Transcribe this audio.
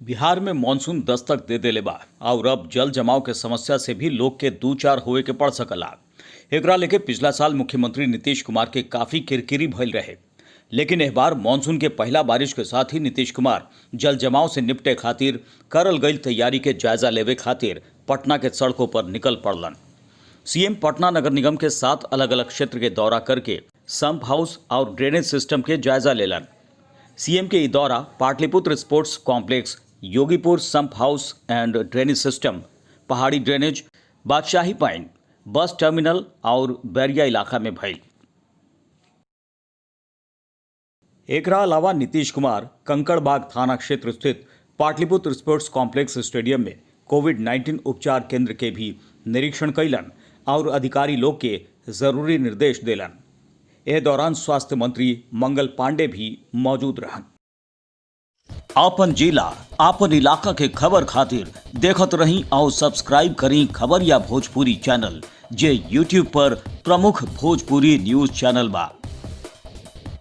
बिहार में मानसून दस्तक दे देले बा और अब जल जमाव के समस्या से भी लोग के दू चार होए के पड़ सकला। एकरा लेके पिछला साल मुख्यमंत्री नीतीश कुमार के काफी किरकिरी भइल रहे, लेकिन एह बार मानसून के पहला बारिश के साथ ही नीतीश कुमार जल जमाव से निपटे खातिर करल गईल तैयारी के जायजा लेवे खातिर पटना के सड़कों पर निकल पड़लन। सीएम पटना नगर निगम के 7 अलग अलग क्षेत्र के दौरा करके संप हाउस और ड्रेनेज सिस्टम के जायजा लेलन। सीएम के ई दौरा Pataliputra sports complex, Yogipur sump house and drainage system, Pahari drainage, Badshahi point, bus terminal और बैरिया इलाका में भइल। एकरा अलावा नीतीश कुमार कंकड़बाग थाना क्षेत्र स्थित पाटलिपुत्र स्पोर्ट्स कॉम्प्लेक्स स्टेडियम में कोविड-19 उपचार केंद्र के भी निरीक्षण कैलन और अधिकारी लोग के जरूरी निर्देश देलन। एह दौरान स्वास्थ्य मंत्री मंगल पांडे भी मौजूद रहन। आपन जिला, आपन इलाका के खबर खातिर देखत रही और सब्सक्राइब करी खबरिया भोजपुरी चैनल, जे यूट्यूब पर प्रमुख भोजपुरी न्यूज चैनल बा।